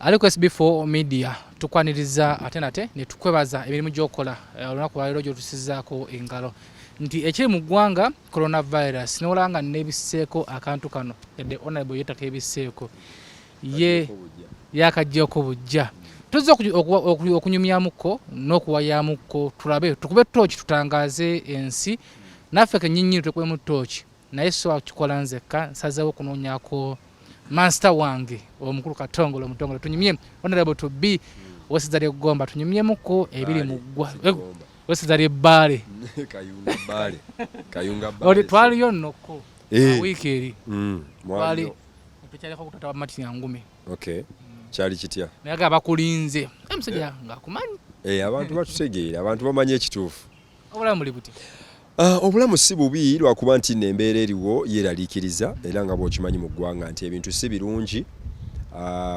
Ali ku SB4 Media, tukwaniriza ate nate ne tukwebaza emirimu gy'okola olunaku lwaleero gy'otusizaako engalo nti ekiri mu ggwanga coronavirus, newolaba nga neebisseeko akantu kano, yadde Honorable ye takeebisseeko, ye yakaggyeko bujja. Tuzze okunyumyamukko n'okuwayamukko, tulabe tukube ttooki, tutangaaze ensi, naffe kennyinnyini twekubemu ttooki. Naye so kikola nzekka, nsazeewo okunoonyako mansita wange omukulu Katongole omutongole, tunyumye. Honorable to be owessaza ly'eggomba, tunyumyemuko ebiri mu ggwa owessaza ly'ebbaale. Kayunga Bbaale, Kayunga Oli Bbaale. Twaliyo nnokko wiiki eri. Twali Mwaliyo. Tukyaliko ku tata wa Martin Angume. Okay, kyali kitya? Naye ga bakulinze omusajja ng'akumanyi. Abantu batutegeera, abantu bamanyi ekituufu. Obulamu buli buti? Obulamu si bubi, lwakuba nti nno embeera eriwo yeeraliikiriza, era nga bw'okimanyi mu ggwanga nti ebintu si birungi.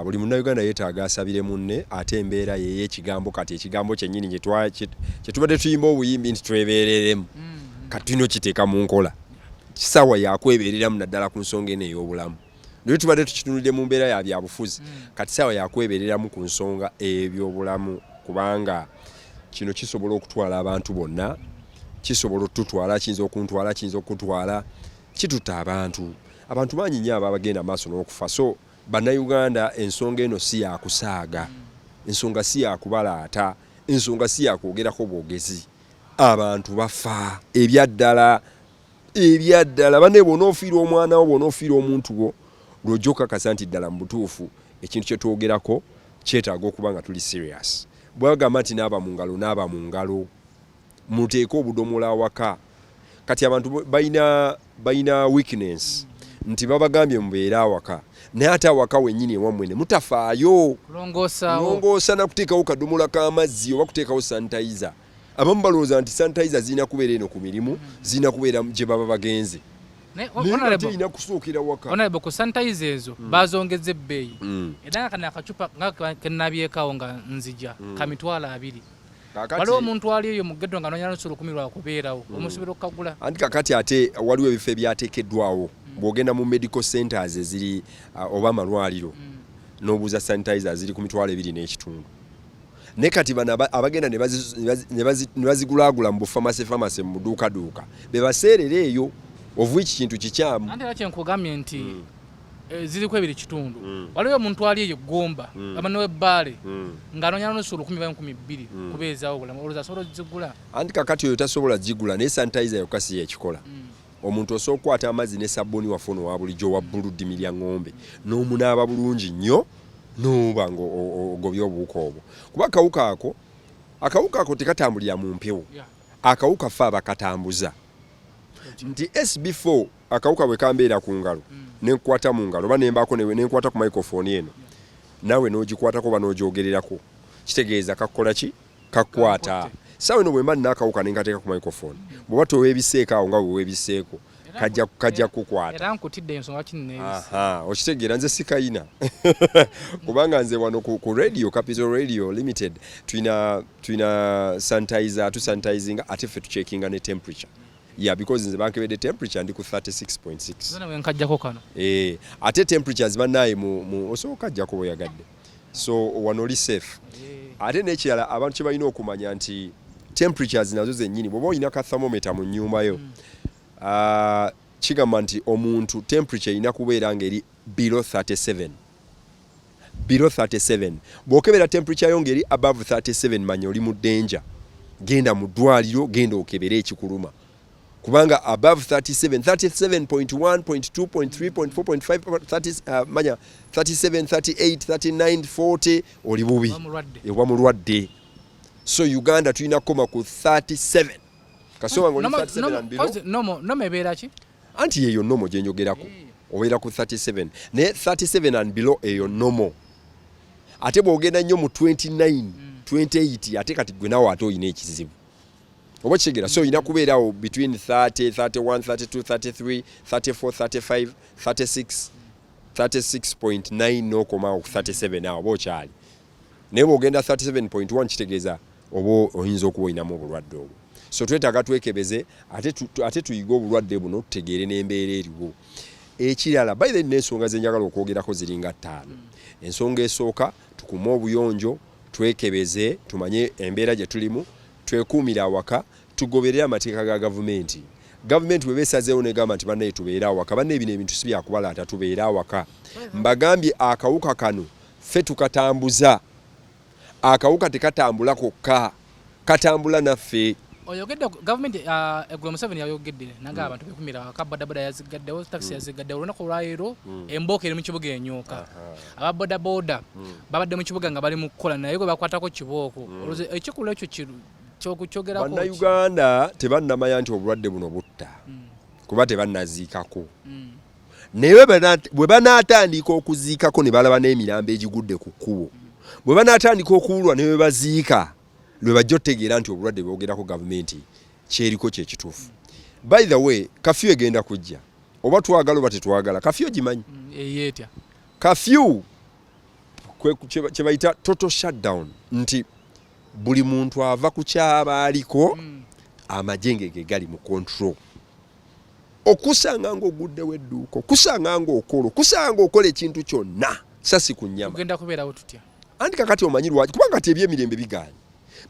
Buli munnayuganda yeetaaga asabire munne, ate embeera yeey'ekigambo kati ekigambo kyennyini kye tubadde tuyimba obuyimbi nti twebeereremu, kati tulina okukiteeka mu nkola. Kisaawa yakwebeereramu, naddala ku nsonga eno ey'obulamu. Luli tubadde tukitunulidde mu mbeera ya byabufuzi, kati saawa yakwebeereramu ku nsonga ey'ebyobulamu, kubanga kino kisobola okutwala abantu bonna, kisobola otutwala, kiyinza okuntwala, kiyinza okukutwala, kitutta abantu. Abantu bangi nnyo aba bagenda maaso n'okufa. So bannayuganda, ensonga eno si yakusaaga, ensonga si yakubalaata, ensonga si yakwogerako bwogezi. Abantu bafa ebyaddala, ebyaddala. Banne, bw'onoofiira omwana wo, bw'onoofiira omuntu wo, lw'ojja okukakasa nti ddala mu butuufu ekintu kye twogerako kyetaaga okuba nga tuli serious. Bwagamba nti naaba mu ngalo, naaba mu ngalo, muteeke obudomola awaka. Kati abantu balina weakness nti babagambye mubeere awaka, naye ate awaka wennyini ewammwe ne mutafaayo kulongoosaawo, kulongoosa na kuteekawo kadomola k'amazzi oba kuteekawo sanitizer. Abamu balowooza nti sanitizer zirina kubeera eno ku mirimu, zirina kubeera gye baba bagenze, naye naye nga Honorable, terina kusookera waka. Honorable, ku sanitizer ezo bazongeza ebbeeyi, era nga kano akacupa nga kenabyekaawo nga nzija ka 20,000. Kaakati Waliwo omuntu ali eyo mu ghetto nga anoonya nusu lukumi lwakubeerawo, omusuubira okukagula? Anti kakati ate waliwo ebifo ebyateekeddwawo. Bw'ogenda mu medical centers eziri oba amalwaliro n'obuuza, sanitizer ziri ku 25,000, naye kati bano abagenda ne bazigulaagula mu bufamasi famasi, mu buduukaduuka, be baseerera eyo ovu iki kintu kikyamu. Anti era kyenkugambye nti ziriko ebiri kitundu. Waliwo omuntu ali eyo Gomba aba nowebbaale ng'anoonya nusu lukumi ba 2000 kubeezaawo obulamu, olowooza asobola ozigula? Anti kakati oyo tasobola gigula, naye sanitizer yokka si yekikola. Omuntu osobola okukwata amazzi ne sabbuuni waffe ono owa bulijjo owa bbulu, ddimi lya ŋŋombe, n'omunaaba bulungi nnyo, n'oba nga ogobye obuwuka obwo, kuba akawuka ako tekatambulira mu mpewo. Akawuka ffe abakatambuza nti SB4, akawuka bwe kambeera ku ngalo nenkukwata mu ngalo oba nembaako nenkwata ku microphone eno, naawe n'ogikwatako oba n'ogyogererako, kitegeeza kakukola ki? Kakwata. Saawa eno bwe mba nina akawuka nenkateeka ku microphone, bw'oba toweebiseeko awo nga weweebiseeko, kajja kukwata. Era nkutidde ensonga kineebise. Aha, okitegeera, nze sikayina, kubanga nze wano ku radio, Capital Radio Limited, tulina sanitizer, tusanitizinga, ate ffe tucheckinga ne temperature. Yeah, because nze bankebedde temperature, ndi ku 36.6. Zona wenkajjako kano. Ate temperatures bannaye mu osobola okajjako bweyagadde, so wano oli safe. Ate n'ekirala abantu kye balina okumanya nti temperatures nazo zennyini, bw'oba olina ka thermometer mu nnyumba yo, kigamba nti omuntu temperature erina kubeera ng'eri below 37, below 37. Bw'okebera temperature yo ng'eri above 37, manya oli mu danger, genda mu ddwaliro, genda okebere ekikuluma, kubanga above 37, 37.1.2.3.4.5, 30, manya 37, 38, 39, 40, oli bubi. Oba mulwadde. Oba mulwadde. So Uganda tulina kukoma ku 37 kasoba nga oli 37 and below. Normal ebeera ki? Anti yeyo normal gyenjogerako, obeera ku 37, naye 37 and below eyo normal. Ate bw'ogenda nnyo mu 29, 28, ate kati gwe nawe ate olina ekizibu, oba kitegeera? So olina kubeerawo between 30, 31, 32, 33, 34, 35, 36, 36.9 n'okomawo ku 37 awo oba okyali. Naye bw'ogenda 37.1, kitegeeza oba oyinza okuba olinamu obulwadde obwo. So twetaaga twekebeze, ate tuyige obulwadde buno, tutegeere n'embeera eriwo. Ekirala, by the, n'ensonga zenjagala okwogerako ziringa ttaano. Ensonga esooka, Tukuume obuyonjo, twekebeze, tumanye embeera gye tulimu, twekuumire awaka, tugoberere amateeka ga gavumenti. Gavumenti bweba esazeewo negamba nti bannaye tubeere awaka, bannaye bino ebintu si byakubalaata, tubeere awaka. Mbagambye akawuka kano ffe tukatambuza. Akawuka tekatambula kokka, katambula naffe. Oyogedde gavumenti, eggulo Museveni yayogedde nanga abantu bekumira awaka, bodaboda yazigaddewo, takisi yazigaddewo. Olunaku olwaleero embooko eri mu kibuga enyooka. Aba bodaboda babadde mu kibuga nga bali mu kukola, naye gwe bakwatako kibooko. Olowooza ekikolwa ekyo kyogerako ki? Bannayuganda tebannamanya nti obulwadde buno butta, kuba tebannaziikako. Naye bwe banaatandika okuziikako ne balaba n'emirambo egigudde ku kkubo, bwe banaatandika okuwulwa ne bwe baziika, lwe bajja otegeera nti obulwadde bwogerako gavumenti kyeriko kye kituufu. By the way, kafyu egenda kujja, oba twagala oba tetwagala. Kafyu ogimanyi? Eyeetya. Kafyu kye bayita total shutdown, nti buli muntu ava ku kyaba aliko, amagye ge gali mu control. Okusanga ng'oguddewo edduuka, okusanga ng'okola, okusanga ng'okola ekintu kyonna, sasi ku nnyama. Tugenda kubeerawo tutya? Anti kakati omanyi lwaki? Kubanga kati ebyemirembe bigaanye.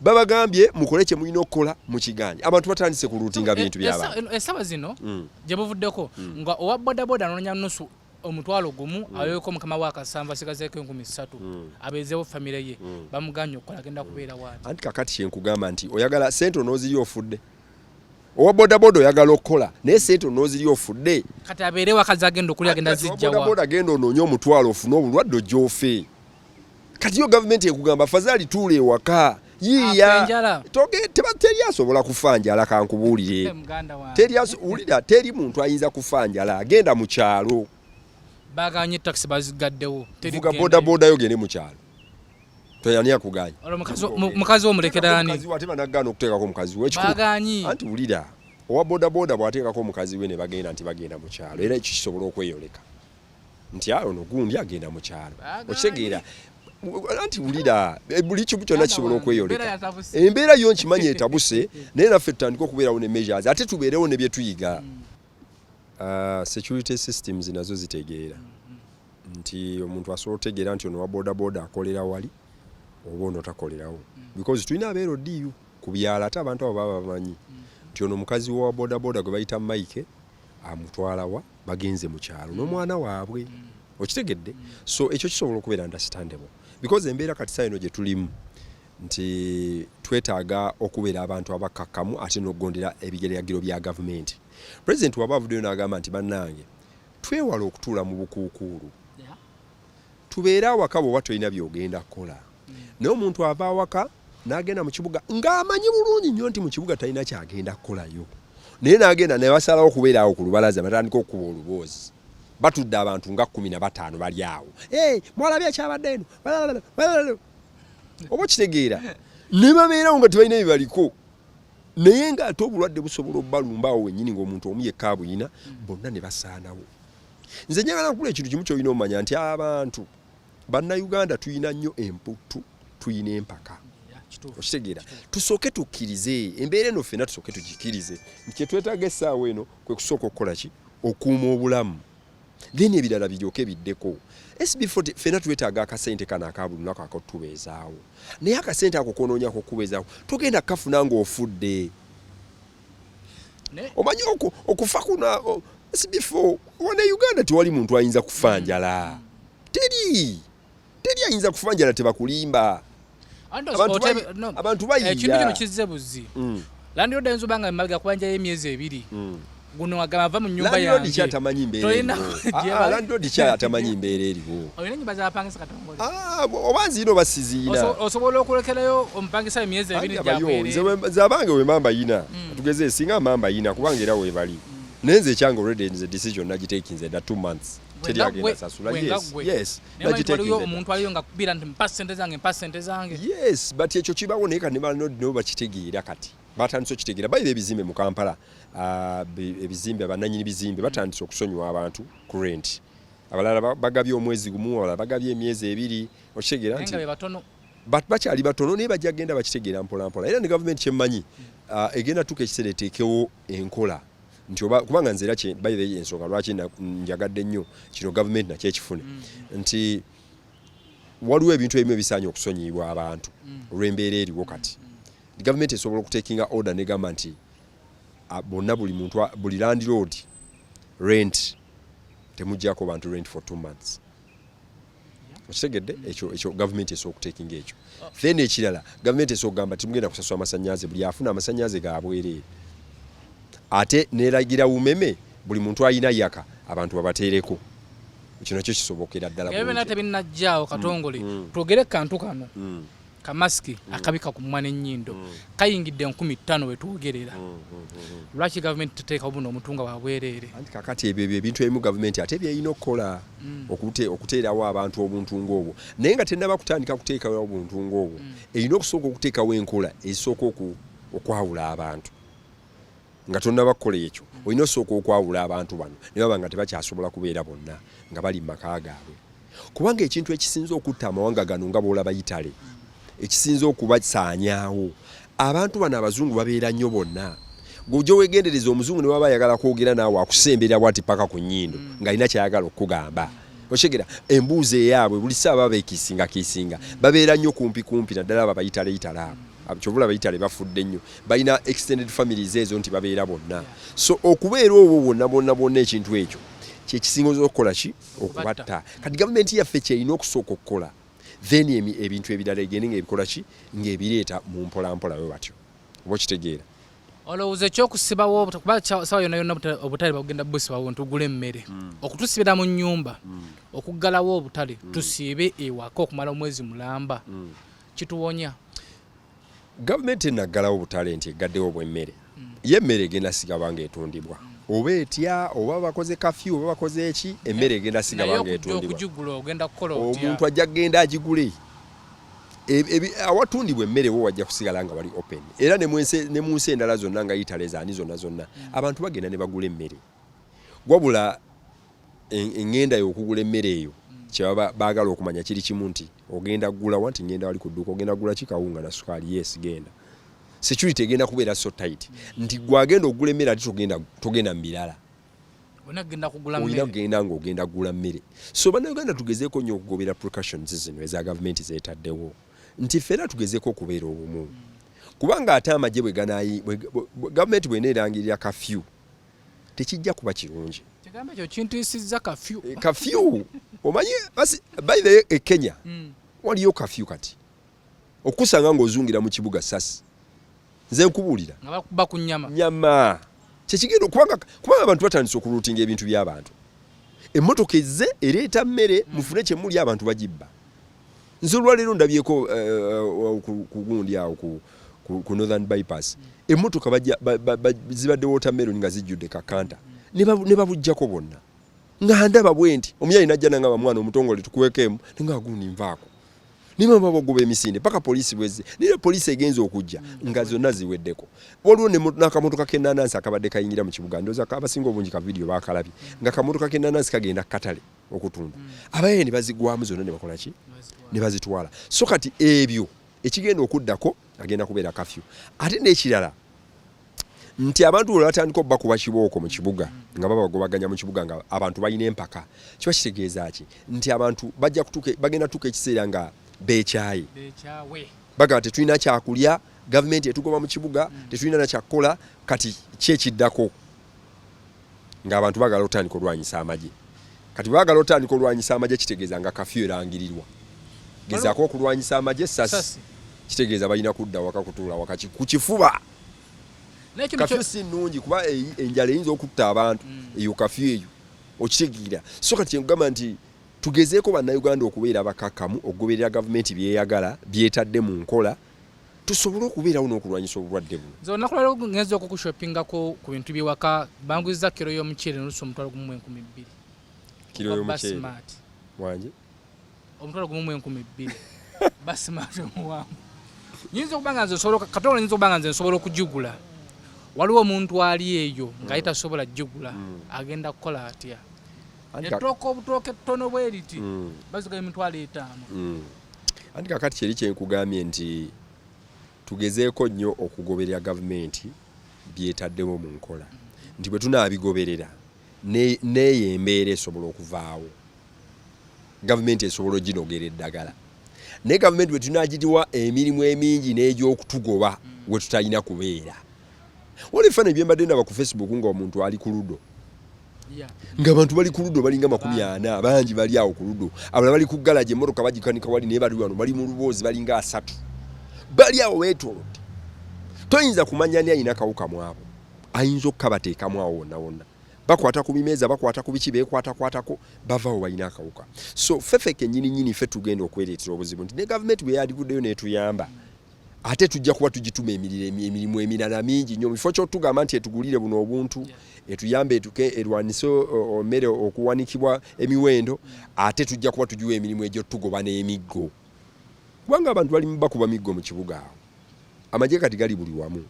Babagambye mukole kye mulina okukola, mukigaanye. Abantu batandise kuluutinga bintu by'abantu. Essaawa zino gye buvuddeko nga owa bodaboda anoonya nusu 10,000 aweeko mukama we akasanvu, asigazeeko 3,000 abeezeewo famire ye, bamuganye okukola, agenda kubeera waati? Anti kakati kyenkugamba nti oyagala sente onoozirya ofudde. Owa bodaboda oyagala okukola, naye sente onoozirya ofudde. Kati abeere wakazi agenda okulya, agenda zijjawa? Bodaboda genda onoonye 500 ofune obulwadde ojja ofe. Kati yo gavumenti ekugamba fazaali tuula ewaka, yiiya. Enjala. Teri asobola kufa njala, kankubuulire. Muganda wange. Teri wulira, teri muntu ayinza kufa njala. Agenda mu kyalo. Baganye, takisi bazigaddewo. Teri Vuga kugenda. Bodaboda yo gende mu kyalo, toyani akuganye? Olwo mukazi wo omulekerani? Mukazi we ate banagaana okuteekako mukazi we. Ekikulu Baganyi. Anti wulira, owa bodaboda bw'ateekako omukazi we ne bagenda nti bagenda mu kyalo, era ekyo kisobola okweyoleka nti "Ah, ono gundi agenda mu kyalo." Baagaanye. Okitegeera? Anti wulira, buli kimu kyonna kisobola Embeera okweyoleka. yatabuse. Embeera yo nkimanyi etabuse, naye naffe tutandike okubeerawo ne measures, ate tubeerewo ne bye tuyiga. Security systems nazo zitegeera nti omuntu asobola okutegeera nti ono wa bodaboda akolera wali oba ono takolerawo, because tulina aba LDU ku byalo, ate abantu abo baba bamanyi nti ono mukazi wa bodaboda gwe bayita Mike amutwala wa, bagenze mu kyalo n'omwana waabwe. Okitegedde? So ekyo kisobola okubeera understandable, because embeera kati saa eno gye tulimu nti twetaaga okubeera abantu abakkakkamu ate n'okugondera ebiragiro bya gavumenti. Pulezidenti waba avuddeyo n'agamba nti bannange twewale okutuula mu bukuukuulu, tubeere awaka bw'oba tolina by'ogenda kukola. Naye omuntu ava awaka n'agenda mu kibuga ng'amanyi bulungi nnyo nti mu kibuga talina kyagenda kukolayo, naye n'agenda ne basalawo okubeera awo ku lubalaza, batandika okukuba oluboozi, batudde abantu nga 15 bali awo, "Hey, mwalabye ekyabadde eno?" Oba okitegeera? Ne babeerawo nga tebalina bye baliko, naye ng'ate obulwadde busobola obbalumba awo wennyini, ng'omuntu omu yekka abuyina, bonna ne basaanawo. Nze njagala nkula ekintu kimu kyolina omanya nti abantu Bannayuganda tulina nnyo emputtu, tulina empaka. Okitegeera? Tusooke tukkirize embeera eno, ffenna tusooke tugikkirize nti kyetwetaaga essaawa eno kwe kusooka okukola ki? Okuuma obulamu, then ebirala biryoke biddeko. SB40, ffenna twetaaga akasente kano aka buli lunaku akotubeezaawo, naye akasente ako konoonyako okubeezaawo togenda kukafuna ng'ofudde. Omanyi okufa kuno SB4, wane Uganda tewali muntu ayinza kufa njala. Teri, teri ayinza kufa njala, tebakulimba. Abantu bayiya. Ekintu kino kizze buzi. Landlord ayinza oba nga emabega kubanjayo emyezi 2. Guno agamba ava mu nyumba Landlord yange. kyatamanyi mbeera Tolina eriwo. Ah, ah, landlord kyatamanyi mbeera eriwo. Olina ennyumba z'abapangisa, Katongole? Ah, oba nziina oba siziina. Osobola okulekerayo omupangisa emyezi 2 Anti abayo, nze gyabwereere? Nze abange we mamba yina, tugeze singa mamba yina, kubanga era weebali, naye nze ekyange already nze decision nagitekinze dda, 2 months teri agenda sasula. Yes, yes. Naye manyi waliwo nagitekinze dda. omuntu aliyo nga kubira nti mpa sente zange, mpa sente zange. Yes, but ekyo kibawo, naye kati ne landlord nabo bakitegeera, kati batandise okitegeera. Bayira ebizimbe mu Kampala, ebizimbe, abannanyini bizimbe batandise okusonyiwa abantu ku rent. Abalala bagabye omwezi gumu, abalala bagabye emyezi 2. Okitegeera? Naye nti nga be batono. Bakyali batono, naye bajja genda bakitegeera mpola mpola. Era ne gavumenti kyemmanyi, egenda tuuka ekiseera eteekewo enkola nti oba kubanga nze era by the way, ensonga lwaki njagadde nnyo kino gavumenti nakyo ekifune nti Waliwo ebintu ebimu ebisaanye okusonyiyibwa abantu olw'embeera eriwo kati. Gavumenti esobola okutekinga order negamba nti bonna, buli muntu, buli landlord, rent temuggyako bantu rent for 2 months. Okitegedde ekyo? Ekyo gavumenti esobola okutekinga ekyo. Then ekirala, gavumenti esobola okugamba timugenda kusasula amasannyalaze, buli afuna amasannyalaze ga bwereere, ate neragira UMEME buli muntu alina yaka abantu babateereko. Ekyo nakyo kisobokera ddala Ebyo byonna bulungi. Tebinnajjaawo katongole. Twogere kantu kano, kamasiki akabika ku mumwa n'ennyindo kayingidde 5000 wetwogerera. Lwaki gavumenti teteekawo buno omutunga wa bwereere? Anti kakati ebyo ebintu ebimu gavumenti ate byerina okukola, okuteerawo abantu obuntu ng'obwo, naye nga tennaba kutandika kuteekawo obuntu ng'obwo, erina okusooka okuteekawo enkola esooka okwawula abantu. Nga tonnaba kukola ekyo, olina osooka okwawula abantu bano ne baba nga tebakyasobola kubeera bonna nga bali mu maka gaabwe, kubanga ekintu ekisinze okutta amawanga gano nga bw'olaba Italy, ekisinze okubasaanyaawo, abantu bano abazungu babeera nnyo bonna. Gwe wegendereza omuzungu ne waba ayagala kwogera naawe, akusemberera bwati paka ku nnyindo ng'alina kyayagala okukugamba. Okitegera? Embuuzi eyaabwe buli ssaawa baba bekiisinga kiisinga, babeera nnyo kumpi kumpi, naddala abo abayitale itale abo. Kyova olaba Italy bafudde nnyo, balina extended families ezo nti babeera bonna. So okubeera obwo bwonna bwonna bwonna, ekintu ekyo kyekisinga okukola ki? Okubatta. Kati gavumenti yaffe kyerina okusooka okukola, then ebintu ebirala egende ngaebikola ki, ng'ebireeta mu mpolampola bwe batyo. Oba okitegeera? Olowooza ekyokusibawo, kuba sawa yonna yonna obutale bagenda busibawo ntugula emmere, okutusibira mu nnyumba, okuggalawo obutale, tusiibe ewaka okumala omwezi mulamba, kituwonya? Gavumenti enaggalawo obutale nti eggaddewo obw'emmere, ye emmere egenda sigaba ng'etundibwa, oba etya, oba bakoze kafyu, oba bakoze eki, emmere egenda sigaba Naye okujja ng'etundibwa. Okugigula ogenda kukola otya? Omuntu ajja kugenda agigule. Awatundibwa emmere wo wajja kusigala nga wali open, era ne mu nsi endala zonna nga Italy zaani zonna zonna, abantu bagenda ne bagula emmere. Wabula eŋŋenda y'okugula emmere eyo, kyebaba baagala okumanya kiri kimu nti ogenda kugula wa? Nti ngenda wali ku dduuka. Ogenda kugula ki? Kawunga na sukaali. Yes, genda. Security egenda kubeera so tight nti gwe agenda okugula emmere ate togenda mu birala. Olina kugenda kugula Olina mmere. Kugenda ng'ogenda kugula mmere. So Bannayuganda, tugezeeko nnyo okugobera precautions zino eza gavumenti zeetaddewo, nti ffenna tugezeeko okubeera obumu, kubanga ate amagye bwe ganayi gavumenti bw'eneerangirira kafyu, tekijja kuba kirungi. Kigambo ekyo kintiisizza, kafyu. Kafyu, omanyi basi, by the way, e Kenya waliyo kafyu kati, okusanga ng'ozungira mu kibuga sasi. Nze nkubuulira, Nga bakuba ku nnyama. Nyama kyekigenda, kubanga abantu batandise okulootinga ebintu by'abantu. Emmotoka ezze ereeta mmere, mufune kyemuli, abantu bagibba. Nze olwaleero ndabyeko ku gundi awo ku Northern Bypass, emmotoka zibadde watermelon nga zijjudde kakanta, ne babuggyako bonna. Nga ndaba bwe nti omuyayi najja nangamba, "Mwana omutongole, tukuweko emu." Nenga gundi nvaako, niba bagoba emisinde paka poliisi bwezze. Naye poliisi egenza okujja nga zonna ziweddeko. Waliwo n'akamotoka k'enanansi akabadde kayingira mu kibuga. Ndowooza abasinga obungi ka vidiyo bakalabye, nga kamotoka k'enanansi kagenda katale okutunda, abayaye ne bazigwamu zonna ne bakola ki? Ne bazitwala. So kati ebyo ekigenda okuddako agenda kubeera kafyu. Ate n'ekirala nti abantu bwe batandika obakuba kibooko mu kibuga, nga babagobaganya mu kibuga, nga abantu balina empaka, kiba kitegeeza ki? Nti abantu bajja kutuuka, bagenda tuuka ekiseera nga beekyaye. Bekyawe. Bagamba, "Tetulina kyakulya, gavumenti etugoba mu kibuga, tetulina nakyakukola." Kati ki ekiddako? Ng'abantu baagala otandika olwanyisa amagye. Kati baagala otandika olwanyisa amagye, kitegeeza nga kafyu erangirirwa, gezaako okulwanyisa amagye, sasi. Sasi. Kitegeeza balina kudda waka, kutuula waka ku kifuba. Naye kino Kafyu si nnungi, kuba enjala eyinza okutta abantu eyo kafyu eyo. Okitegeera? So kati kyengamba nti tugezeeko Bannayuganda okubeera abakakkamu, okugoberera gavumenti byeyagala, byetadde mu nkola, tusobole okubeerawo n'okulwanyisa obulwadde buno. Nze olunaku lwaleero ngenze okukushoppingako ku bintu byewaka, banguziza kiro y'omuceere n'oluusi 12,200. Kiro Ogwa y'omuceere? Basmati. Wange? 12,200, basmati omuwanvu. Nyinza okuba nga nze nsobola, katonda, nyinza okuba nga nze nsobola okugigula. Waliwo omuntu ali eyo nga ye tasobola gigula, agenda kukola atya? Ettooka, obutooka ettono bwe riti baziga 50,000. Anti kakati kyeri kyenkugambye nti tugezeeko nnyo okugoberera gavumenti byetaddewo mu nkola, nti bwe tunaabigoberera neeyo embeera esobola okuvaawo, gavumenti esobola oginogera eddagala. Naye gavumenti bwe tunagiriwa emirimu emingi n'egyokutugoba we tutalina kubeera. Waliwo ebifaananyi bye mbadde ndaba ku Facebook ng'omuntu ali ku ludo, ng'abantu bali ku ludo balinga 40, bangi bali awo ku ludo, abalala bali ku galaji, emmotoka bagikanika wali, naye bali wano bali mu luboozi balinga 30, bali awo beetoolodde. Toyinza kumanya ani alina kawuka mu abo, ayinza okukabateekamu awo wonna wonna. Bakwata ku bimeeza, bakwata ku biki, beekwatakwatako, bavaawo balina akawuka. So ffeffe kennyini nnyini ffe tugenda okwereetera obuzibu nti ne gavumenti bwe yandivuddeyo n'etuyamba, ate tujja kuba tugituma emirimu emirala mingi nnyo. Mu kifo ky'otugamba nti etugulire buno obuntu, etuyambe etuke erwanise emmere okuwanikibwa emiwendo, ate tujja kuba tugiwa emirimu egy'otugoba n'emiggo, kubanga abantu bali bakuba miggo mu kibuga awo. Amagye kati gali buli wamu.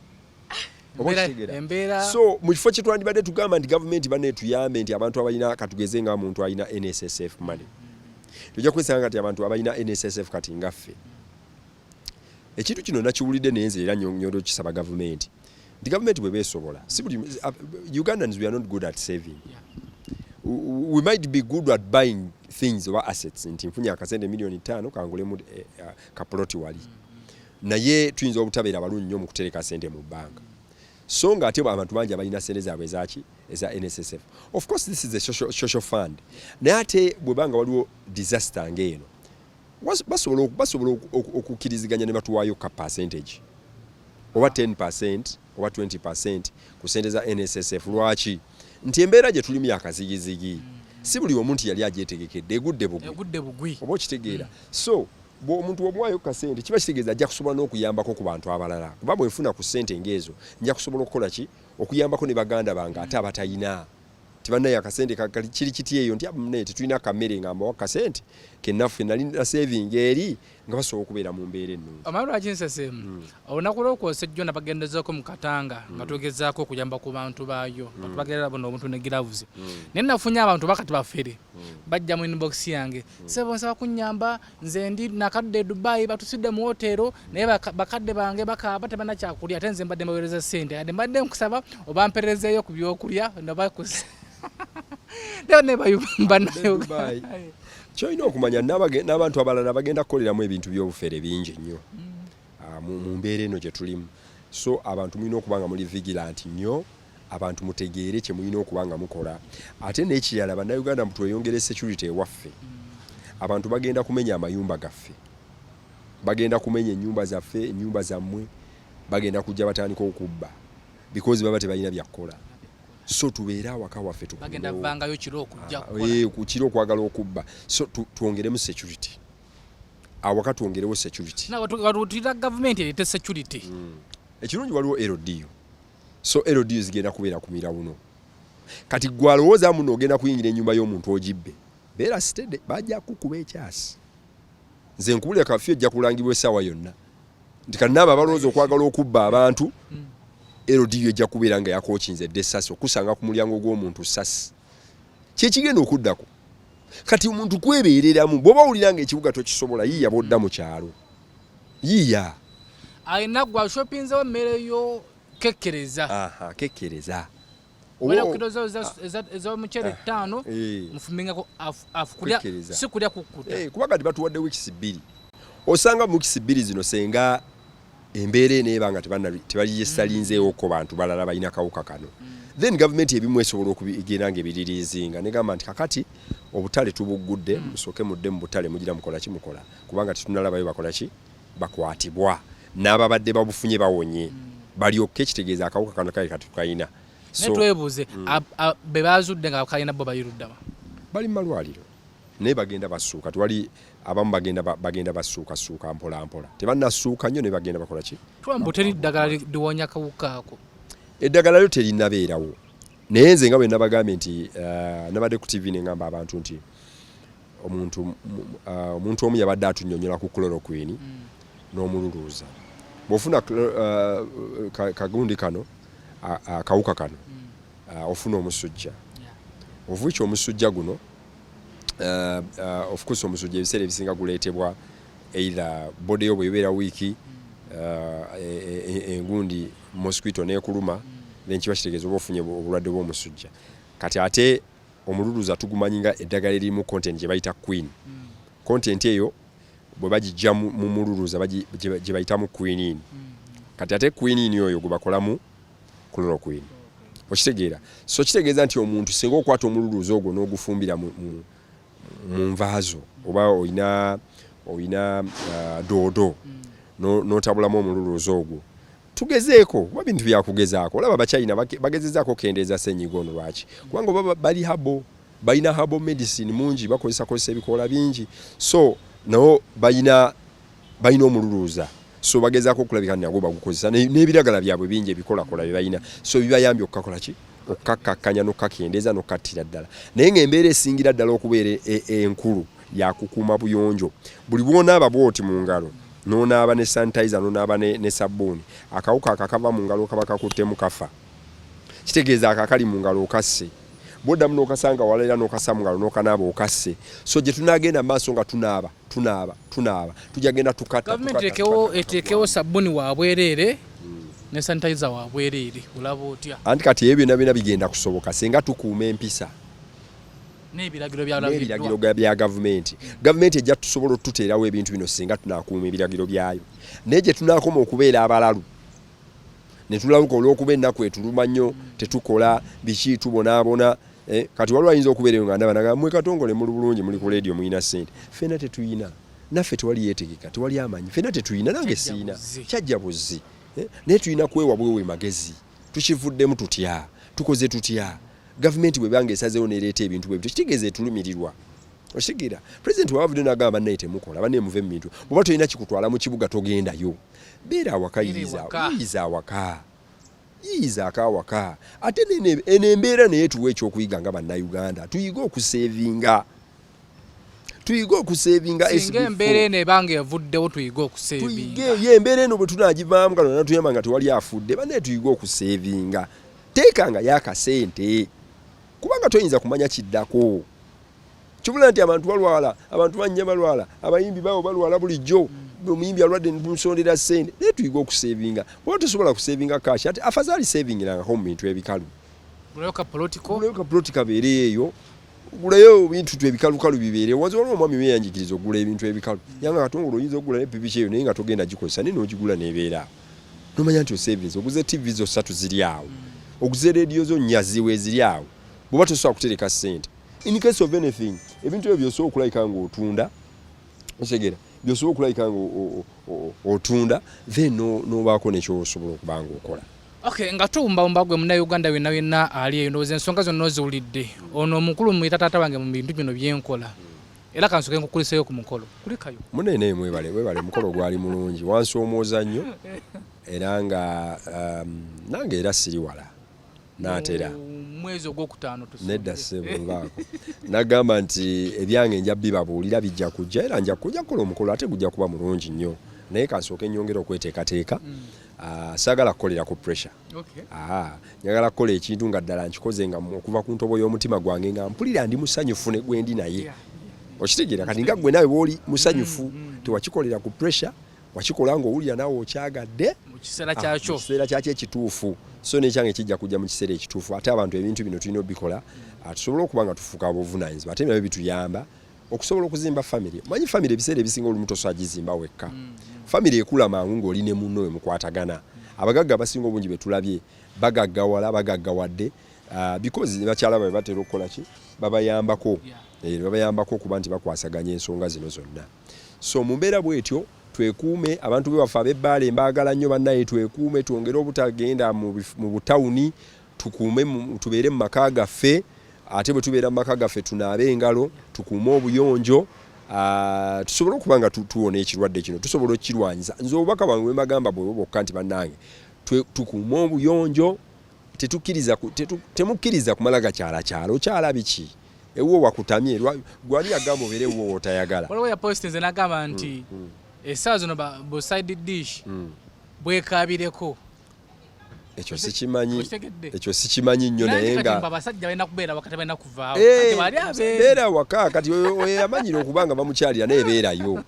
So mu kifo kye twandibadde tugamba nti gavumenti banne etuyambe nti abantu abalina, katugeze nga muntu alina NSSF money, tojja kwesanga kati abantu abalina NSSF kati nga ffe. Ekintu kino nakiwulidde, naye nze era nyondo kisaba gavumenti nti gavumenti bwe beesobola, si buli Ugandans, we are not good at saving. We might be good at buying things oba assets, nti nfunye akasente 5 million kangulemu kapuloti wali, naye tuyinza obutabeera balungi nnyo mu kutereka sente mu bbanga. So nga ate abantu bangi abalina sente zaabwe ezaki, eza NSSF. Of course this is a social fund, naye ate bwebanga waliwo disaster ng'eno, basobola okukkiriziganya ne batuwaayo ka percentage oba 10% oba 20% ku sente za NSSF. Lwaki? Nti embeera gye tulimu yakazigizigi, si buli omu nti yali agyetegekedde, egudde bugwi, oba okitegeera? So omuntu omuwaayo kasente kiba kitegeeza ajja kusobola n'okuyambako ku bantu abalala, kuba bwenfuna ku sente ng'ezo nja kusobola okukola ki? Okuyambako ne baganda bange ate abatayina. Tibannaye akasente kiri kiti eyo nti naye tetulina kamere, nga mbawa kasente kennaffe nali na saving eri, nga basobola okubeera mu mbeera ennungi. Omanyi lwaki nsese? Olunaku lwokwosa ejjo nabagendezaako mu Katanga nga tugezaako okuyamba ku bantu baayo, nga tubagerera buno obuntu ne gloves, naye nafunye abantu bakati bafere bajja mu inbox yange, "Sebo, nsaba kunyamba, nze ndi nakadde e Dubai, batusidde mu hotero, naye bakadde bange bakaaba tebanakyakulya, ate nze mbadde mbaweereza ssente, ate mbadde nkusaba obamperezeeyo ku byokulya." Dubai. Kyolina okumanya, n'abantu abalala bagenda kukoleramu ebintu by'obufere bingi nnyo mu mbeera eno gye tulimu. So abantu mulina okuba nga muli vigilant nnyo, abantu mutegeere kye mulina okuba nga mukola. Ate n'ekirala, Bannayuganda, tweyongere security ewaffe. Abantu bagenda kumenya amayumba gaffe, bagenda kumenya ennyumba zaffe, ennyumba zammwe, bagenda kujja batandika okubba because baba tebalina byakukola. So tubeere awaka waffe. Bagenda tukuumewo. Vangayo kiro okujja kukola. Ku kiro okwagala okubba. So twongeremu security awaka, twongerewo security. Watutira gavumenti ereete security. Ekirungi waliwo LDU, so LDU zigenda kubeera ku mirawuno. Kati gwe alowooza muno ogenda kuyingira ennyumba y'omuntu ogibbe, beera steady, bajja kukuba ekyasi. Nze nkubulira, curfew ejja kulangibwa essaawa yonna nti kanaaba abalowooza okwagala okubba abantu, LDU ejja kubeera nga yakokinze edda essasi okusanga ku mulyango gw'omuntu sasi kyekigenda okuddako. Kati omuntu kwebeereramu, bw'oba owulira nga ekibuga tokisobola, yiiya bw'odda mu kyalo, yiiya. Alina gwe ashopinzewo emmere yo, kekkereza. Aha, kekkereza. Wala kilo ez'omuceere 5, mufumingako afu kulya. Kekkereza. Si kulya kukkuta. Kuba kati batuwadde wiikisi 2, osanga mu wiikisi 2 zino senga embeera eneeba nga tebaliyesalinzeewoko bantu balala balina kawuka kano, then gavumenti ebimu esobola okugenda nga ebiririizinga negamba nti kakati obutale tubuggudde, musooke mudde mu butale, mugira mukola ki mukola, kubanga tetunalabayo bakola ki bakwatibwa n'ababadde babufunye bawonye balyokke, kitegeeza akawuka kano kale kati tukalina. Naye twebuuze, be bazudde nga kalina bo bali luddawa? Bali mu malwaliro, naye bagenda basuuka. Tewali abamu bagenda basuukasuuka mpola mpola, tebannasuuka nnyo, naye bagenda bakola ki? Twambu teri ddagala liwonya kawuka ako. Eddagala lyo terinnabeerawo, naye nze nga bwe nabagambye nti nabadde ku TV neŋŋamba abantu nti omuntu omu yabadde atunnyonnyola ku chloroquine n'omululuuza. Bw'ofuna kagundi kano, akawuka kano, ofuna omusujja, of which omusujja guno, of course omusujja ebiseera ebisinga guleetebwa either body yo bwebeera weak, engundi mosquito nekuluma, then kiba kitegeeza oba ofunye obulwadde bw'omusujja. Kati ate omululuuza tugumanyi nga eddagala eririmu content gye bayita quinine. Content eyo Bwe bagijja mu mululuuza gye bayitamu quinine. Kati ate quinine oyo gwe bakolamu chloroquine, okitegeera? So kitegeeza nti omuntu singa okwata omululuuza ogwo n'ogufumbira mu nva zo, oba olina doodo, n'otabulamu omululuuza ogwo, tugezeeko, kuba bintu byakugezaako. Olaba Abachina bagezezaako okukendeeza ssenyiga ono. Lwaki? Kubanga oba bali herbal, balina herbal medicine mungi, bakozesa kozesa ebikoola bingi, so nabo balina omululuuza, so bagezaako okulabika nti nagwo bagukozesa n'ebiragala byabwe bingi ebikolakola bye balina, so bibayambye okukakola ki, okukakkakkanya n'okukakendeeza n'okukattira ddala. Naye ng'embeera esingira ddala okubeera enkulu yakukuuma buyonjo. Buli bw'onaaba bw'oti mu ngalo, n'onaaba ne sanitizer, n'onaaba ne sabbuuni, akawuka akakava mu ngalo kaba kakuttemu kafa. Kitegeeza ako akali mu ngalo okasse. Bw'oddamu n'okasanga wala era n'okassa mu ngalo n'okanaaba, okasse. So gye tunaagenda mu maaso nga tunaaba, tunaaba, tunaaba, tujja genda tukatta. Gavumenti eteekewo sabbuuni wa bwereere ne sanitizer wa bwereere, olaba otya? Anti kati ebyo byonna byonna bigenda kusoboka singa tukuuma empisa n'ebiragiro. N'ebiragiro bya gavumenti. Gavumenti ejja tusobola otuteerawo ebintu bino singa tunaakuuma ebiragiro byayo. Naye gye tunaakoma okubeera abalalu ne tulaluka olw'okuba ennaku etuluma nnyo, tetukola biki, tubonaabona. Kati waliwo ayinza okubeera eyo nga ndaba nagamba, "Mwe Katongole muli bulungi, muli ku leediyo, mulina ssente." Ffenna tetuyina, naffe tewali yeetegeka, tewali amanyi, ffenna tetuyina, nange siina, kyajja buzzi. Naye tulina kwewa bwewe magezi. Tukivuddemu tutya? Tukoze tutya? Gavumenti bwebanga esazeewo nereeta ebintu bwe bityo, kitegeeza etulumirirwa, okitegeera? Pulezidenti waba avudde n'agamba, "Bannaye temukola, bannaye muve mu bintu," bw'oba tolina kikutwala mu kibuga, togendayo, beera awaka, yiyiza awaka, yiyizaako awaka. Ate eno embeera naye tuwa ekyokuyiga nga Bannayuganda, tuyige okusevinga, tuyige okusevinga. Singa embeera eno ebanga evuddewo, tuyige okusevinga. Ye embeera eno bwe tunagivaamu, kano natuyamba nga tewali afudde, bannaye tuyige okusevinga. Teekanga yakasente, kubanga toyinza kumanya kiddako. Kibula nti abantu balwala, abantu banya balwala, abayimbi bawo balwala bulijjo, omuyimbi alwadde netumusondera sente. Naye tuyige okusevinga, kuba tosobola kusevinga cash. Ate afazaali savingirangako mu bintu ebikalu. Gulayo ka plot kabeere eyo, gulayo ebintu tu ebikalukalu bibeere wansi. Waliwo omwami weyanjigiriza okugula ebintu ebikalu, yanga, "Katongole, oyinza okugula nepipiki eyo naye nga togenda gikozesa, naye n'ogigula nebeera awo, nomanya nti osevinze. Oguze TV zo ssatu ziri awo, oguze rediyo zo nnya ziwe ziri awo." Bw'oba tosobola kutereka ssente, in case of anything, ebintu ebyo byosobola okulabika nga otunda, otegera, byosobola okulabika nga otunda, then nobaako nekyosobola okuba nga okola. Okay, nga tuwumbawumba, gwe Munnayuganda wenna wenna ali eyo, ndowooza ensonga zonna oziwulidde. Ono omukulu muyita taata wange mu bintu bino byenkola, era kansoke nkukuliseyo ku mukolo. Kulikayo. Munene, mwebale, webale. Omukolo gwali mulungi, wansoomooza nnyo, era nga nange era siri wala, naatera. Mwezi ogwokutaano. Nedda ssebo, nvaako. Nagamba nti ebyange nja bibabuulira, bijja kujja, era nja kujja kukola omukolo, ate gujja kuba mulungi nnyo, naye kansooke nyongere okweteekateeka. Saagala kukolera ku pressure. Njagala kukola ekintu nga ddala nkikoze nga okuva ku ntobo y'omutima gwange, nga mpulira ndi musanyufu ne gwendi naye, okitegeera? Kati nga gwe nawe bwoli musanyufu, tewakikolera ku pressure, wakikola ng'owulira naawe okyagadde. Mu kiseera kyakyo. Mu kiseera kyakyo ekituufu. So nekyange kijja kujja mu kiseera ekituufu. Ate abantu ebintu bino tulina obikola, tusobole okuba nga tufuuka abobuvunaanyizibwa, ate nabyo bituyamba okusobola okuzimba famire. Manyi famire ebiseera ebisinga olumu tosobola gizimba wekka. Famire ekula mangu ng'oli ne munno we mukwatagana. Abagagga abasinga obungi betulabye bagaggawala, bagaggawadde because bakyala babe batera okukola ki, babayambako. Babayambako okuba nti bakwasaganya ensonga zino zonna. So mu mbeera bwetyo, twekuume. Abantu bewaffe ab'ebbaala, embaagala nnyo bannaye, twekuume, twongere obutagenda mu butawuni, tukuume, tubeere mu maka gaffe. Ate bwe tubeera mu maka gaffe, tunaabe engalo, tukuume obuyonjo, tusobole okuba nga tuwona ekirwadde kino, tusobola okukirwanyisa. Nze obubaka bwange bwe mbagamba bwebwo bwokka, nti bannange, tukuume obuyonjo, temukkiriza kumala gakyalakyala. Okyala biki? Ewuwo wakutamye, gwani yagamba obeere ewuwo wootayagala? Waliwo yapostinze n'agamba nti essaawa zino bu side dish bwekabireko. Ekyo sikimanyi. Ekyo sikimanyi nnyo, naye nga abasajja balina kubeera waka, tebalina kuvaawo. Kati bali abeeri. Beera waka. Kati oyo yamanyira okuba nga bamukyalira, naye beerayo.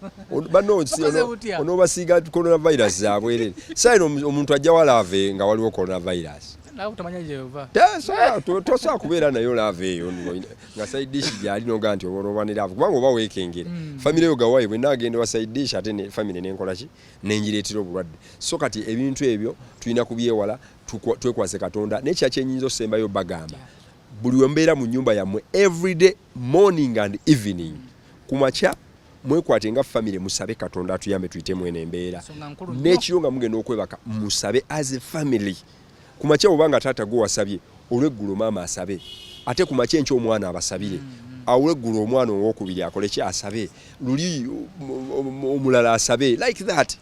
Banno Bakoze butya? Onoobasiiga coronavirus zabwerere. Saino omuntu ajja walaave nga waliwo coronavirus. Tosobola kubeera nayo love eyo nga side dish gyali noga nti oba ne love, kubanga oba weekengera. Famire yo gawayi bwe naagenda wa side dish, ate ne famire nenkola ki, nengireetera obulwadde. So kati ebintu ebyo tulina kubyewala, twekwase Katonda. Nekya kyenyinza osembayo bagamba, buli we mbeera mu nyumba yammwe, everyday morning and evening, ku makya mwekwate nga famire, musabe Katonda atuyambe tuyitemu eno embeera. N'ekiro nga mugenda okwebaka, musabe as a family. Ku makya bwoba nga taata gwe wasabye, olweggulo maama asabe, ate ku makya enkya omwana abasabire. Olweggulo omwana owokubiri akole ki, asabe, luli omulala asabe, like that.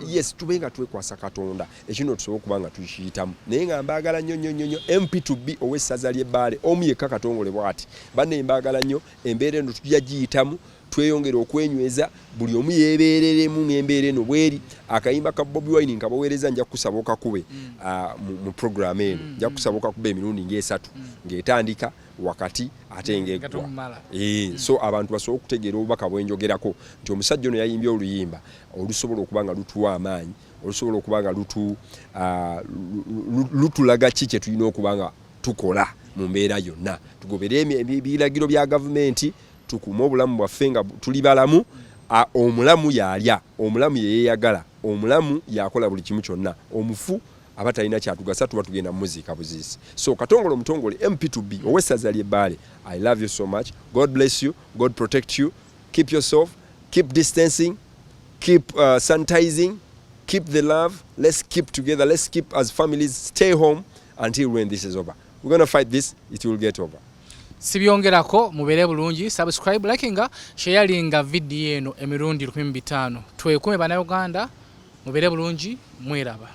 Yes, tube nga twekwasa Katonda, ekino tusobole okuba nga tukiyitamu. Naye nga mbaagala nnyo nnyo nnyo nnyo. MP2B ow'essaza ly'Ebbaale omu yekka, Katongole bw'ati. Banne, mbaagala nnyo. Embeera eno tujja giyitamu, tweyongere okwenyweza, buli omu yeebeereremu ng'embeera eno bweri. Akayimba ka Bobi Wine nkabaweereza, nja kukusaba okakube mu program eno. Nja kukusaba okakube emirundi ng'esatu, ng'etandika, wakati, ate ng'eggwa. So abantu basobole okutegeera obubaka bwenjogerako, nti omusajja ono yayimbye oluyimba olusobola okuba nga lutuwa amaanyi, olusobola okuba nga lutulaga ki kye tulina okuba nga tukola mu mbeera yonna. Tugobere ebiragiro bya gavumenti, tukuume obulamu bwaffe nga tuli balamu. Omulamu yalya, omulamu yeyeyagala, omulamu yakola buli kimu kyonna. Omufu aba talina kyatugasa, tuba tugenda mumuziika buziisi. So Katongole omutongole, MP2B ow'essaza ly'Ebbaale, I love you so much. God bless you, God protect you. Keep yourself, keep distancing, keep sanitizing, keep the love. Let's keep together, let's keep as families, stay home until when this is over. We're gonna fight this, it will get over. Sibyongerako, mubeere bulungi. Subscribe, likinga, sharinga vidiyo eno emirundi 15. Twekume bannayuganda, mubeere bulungi, mweraba.